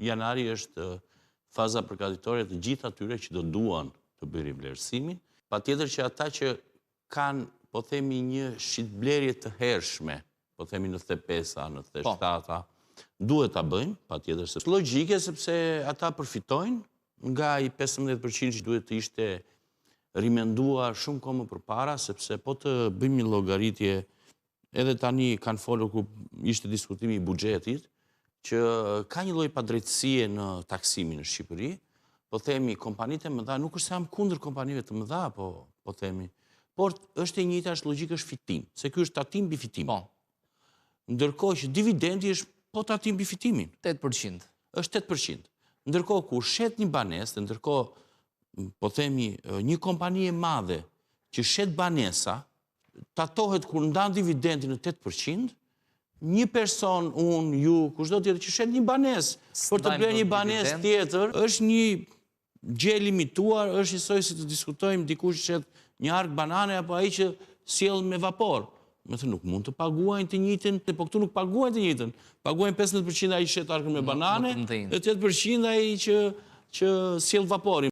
Janari është faza përgatitore të gjithë atyre që do duan të bëjnë rivlerësimin. Patjetër që ata që kanë, po themi, një shitblerje të hershme, po themi 95-a, 97-a, duhet ta bëjnë, patjetër se logjike sepse ata përfitojnë nga i 15% që duhet të ishte rimenduar shumë kohë më përpara, sepse po të bëjmë një llogaritje edhe tani kanë folur kur ishte diskutimi i buxhetit, që ka një lloj padrejtësie në taksimin në Shqipëri, po themi kompanitë e mëdha, nuk është se jam kundër kompanive të mëdha, po, po themi, por është e njëjta, është logjikë është fitim, se ky është tatim mbi fitim. Po. Ndërkohë që dividendi është po tatim mbi fitimin. 8%. Është 8%. Ndërkohë kur shet një banesë, dhe ndërkohë po themi një kompani e madhe që shet banesa, tatohet kur ndan dividendin në 8%, një person, unë, ju, kushdo tjetër që shet një banesë, për të blerë një banesë tjetër, është një gjë e limituar, është njësoj si të diskutojmë dikush që shet një arkë banane apo ai që sjell me vapor. Me thënë, nuk mund të paguajnë të njëjtën, po këtu nuk paguajnë të njëjtën. Paguajnë 15% ai që shet arkën me banane, e 8% ai që që sjell vaporin.